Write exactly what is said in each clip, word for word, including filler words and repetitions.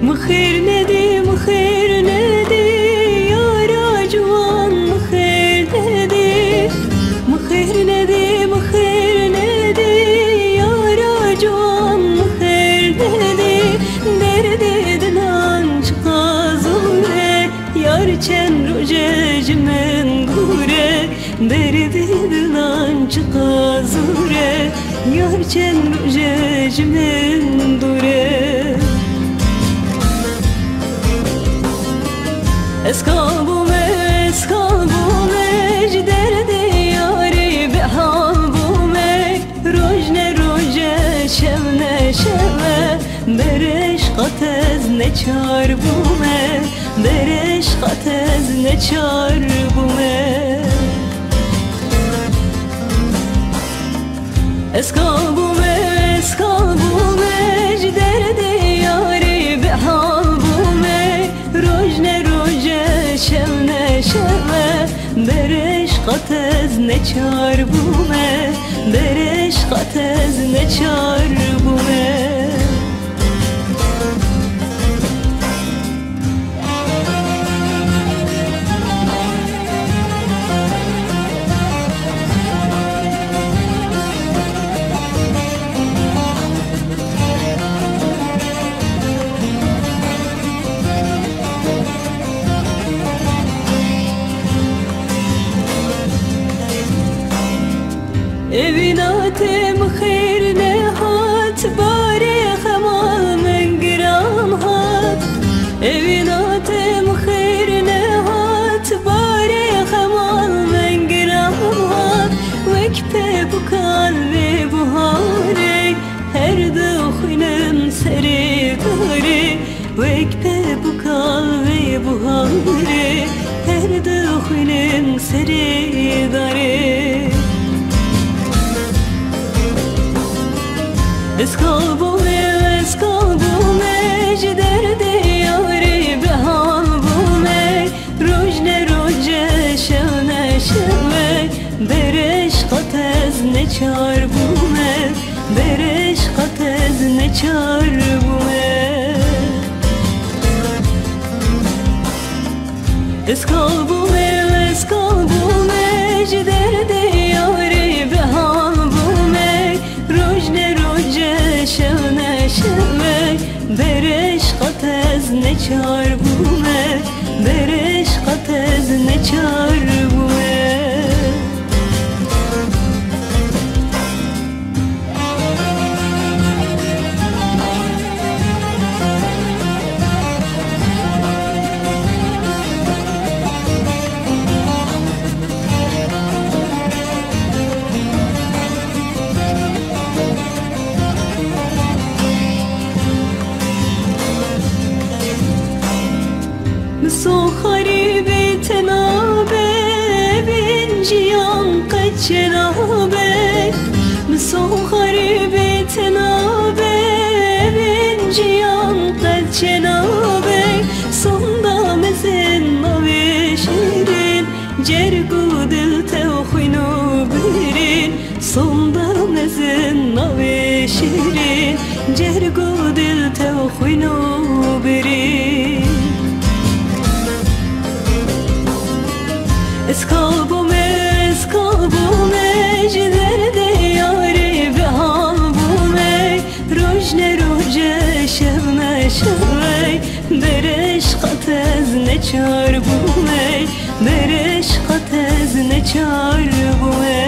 Mixêr nedî, mixêr nedî, yara ciwan mixêr nedî. Mixêr nedî, mixêr nedî, yara ciwan mixêr nedî. Derdê dilan çiqas zor e, yar çend roj e ji min dûr e. Derdê dilan çiqas zor e, yar çend roj e ji min dûr e. Ez kal bûme, ez kal bûme, ji derdê yarê bihal bûme. Roj ne roj e, şev ne şev e, berê ji qet ez neçar bûme. Berê ji qet ez neçar bûme. Ez kal bûme, ez kal bûme, ji derdê yarê bihal bûme. Roj ne roj e, şev ne şev e, berê ji qet ez neçar bûme. Berê ji qet ez neçar bûme. Evîna te min xêr nehat, barê xemal min giran hat. Evîna te min xêr nehat, barê xemal min giran hat. Wek pepûkal vê buharê, her dixwînim serê darê. Wek pepûkal vê buharê, her dixwînim serê darê. Ez kal bûme, ez kal bûme, ji derdê yarê bihal bûme. Roj ne roj e, şev ne şev e, berê ji qet ez neçar bûme. Berê ji qet ez neçar bûme. Ez kal bûme, ez kal bûme, ji derdê yarê bihal bûme. Roj ne roj e, şev ne şev e, berê ji qet ez neçar bûme. Berê ji qet ez neçar bûme. Miso xerîbê te nabe, bin jiyan qet çênabe. Miso xerîbê te nabe, bin jiyan qet çênabe. Sonda mezin navê şêrîn, cerg û dil tev xwîn û birîn. Sonda mezin navê şêrîn, cerg û dil tev xwîn û birîn. Ez kal bûme, ez kal bûme, ji derdê yarê bihal bûme. Roj ne roj e, şev ne şev e, berê ji qet ez neçar bûme. Berê ji qet ez neçar bûme.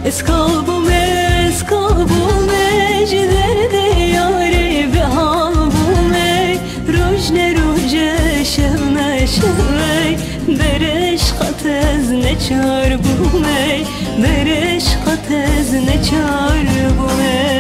Ez kal bûme, ez kal bûme, ji derdê yarê bihal bûme. Roj ne roj e, şev ne şev e, berê ji qet ez neçar bûme. Berê ji qet ez neçar bûme.